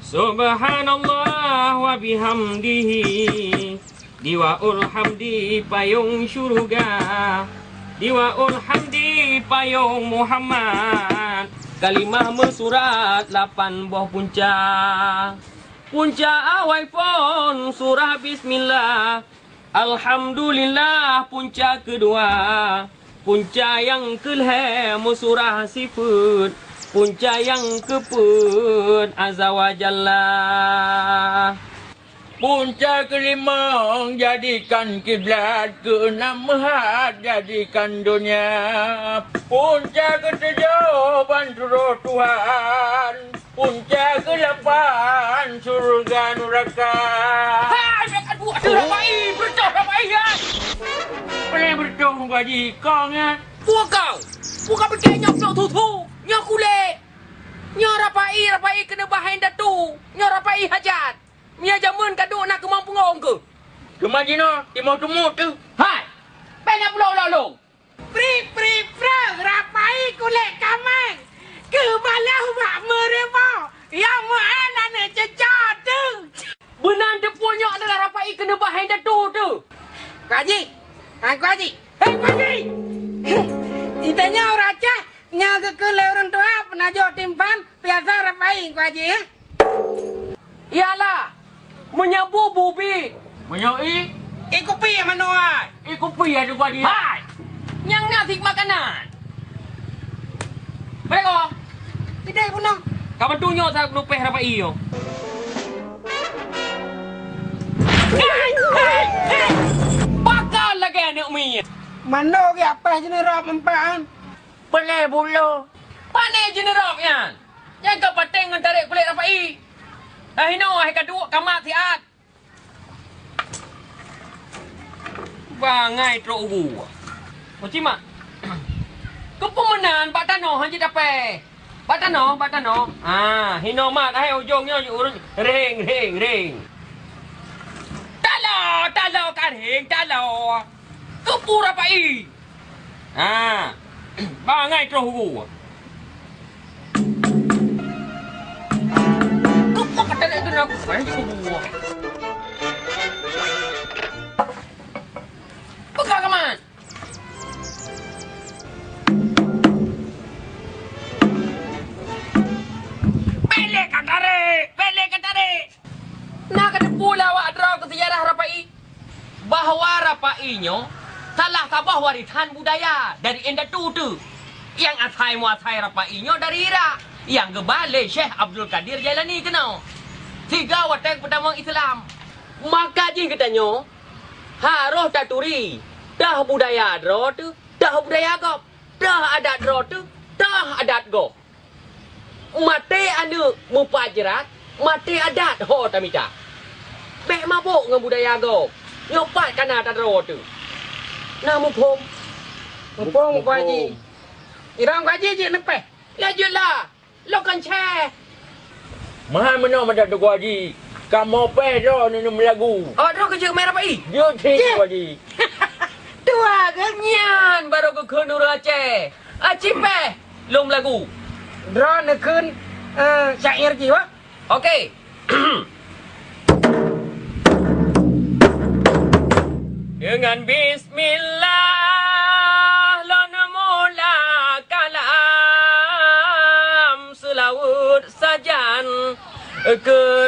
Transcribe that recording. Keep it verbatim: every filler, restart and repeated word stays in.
Subhanallah wa bihamdihi. Diwaul hamdi payong syurga. Diwaul hamdi payong Muhammad. Kalimah meusurat lapan boh punca. Punca awai phon surah Bismillah. Alhamdulillah, punca keudua. Punca nyang keulhèe meusurah sifeuet. Punca nyang keupeuet Azza wa Jalla. Punca keulimong jadikan kiblat, keunam meuhat jadikan donya. Punca keutujoh ban turoh Tuhan. Punca keulapan syurga nuraka. Hai, aduh, aduh, Rapai, beureutoh Rapai, hai. Boleh beureutoh Muka Haji, kong, ya. Buka kau. Buka pike nyoe plok thu-thu. Nyoe kulek. Nyoe Rapai, Rapai keuneubah hai datu. Nyoe Rapai hajat. Mia jameun ka duek na keumong peungong keuh. Teuma jinoe timoh teumut teuh. Hai. Pena pulo ulôn. Pri, pri, preu, Rapai kulek kameng. Keu baloh bak meureumo, nyang meu'en aneuk cuco teuh. Beunan teupeue nyoe adalah Rapai keuneubah hai datu teuh. Kuaji, hai Kuaji. Hei Kuaji! Itanyoe ureueng Aceh, nyang geukheun lé ureueng tuha peunajoh timphan, biasa Rapai Kuaji, ya? Iyalah, meunyoe bu, bu bi. Meunyoe i? I kupi manoe ai. I kupi ya juga dia. Hai! Nyang na sit makanan. Mereka. Tidak guna. Kamu tunjuk saya pelupeh Rapai nyoe. Hai, hai, hai. Bakal lagèe aneuk miet. Manoe geuapah jeuneurob empat an. Pelé bulo. Pane jeuneurob nyan? Nyang ka paténg ngon tarek kulek Rapai. Hai hinoe hai ka duek kamat siat. Bangai trok ubu. Kuci mak. Keupeue meunan bak tanoh han jitapé. Bak tanoh, bak tanoh. Ah, hinoe mat hai ujong nyoe ureueng ring, ring, ring. Talo, talo ka ring, talo. Keupeue Rapai. Ha, bangai troh ubu. Keupeue ka tarek keunoe, eh, ubu. Peugah kaman. Bèk lé ka tarek, bèk lé ka tarek. Na kateupeue lé awak droe keu seujarah Rapai bahwa Rapai nyoe salah saboh warisan budaya dari indatu teuh, nyang asai muasai Rapai nyoe dari Irak, nyang geuba lé Syekh Abdul Qadir Jailani keunoe, sigoe watèe geupeutamuang Islam. Maka jih geutanyoe harôh taturi, toh budaya droe teuh, toh budaya gob, toh adat droe teuh, toh adat gob. Maté aneuk meupat jrat, maté adat ho tamita. Bèk mabök ngon budaya gob. Nyoe pat kana tadroe teuh. Na muphom? Muphom, Muphom. Muphom. Irong Muphom. Gaji jeuet neupèh. Laju lah. Lôn kan ceh. Meuhan meunoe mantong Teungku Haji. Kamoe pèh droe neuneuk meulagu. Oh, droe keu jeuet meu'en Rapai? Jeuet cit, Teungku Haji. Dua geuh nyan barô geukheun ureueng Aceh. Aci pèh lôn meulagu. Droe neukheun, eh, syair jih, wah. Oke. Deungon bismillah lôn mula kalam, seulaweuet sajan keu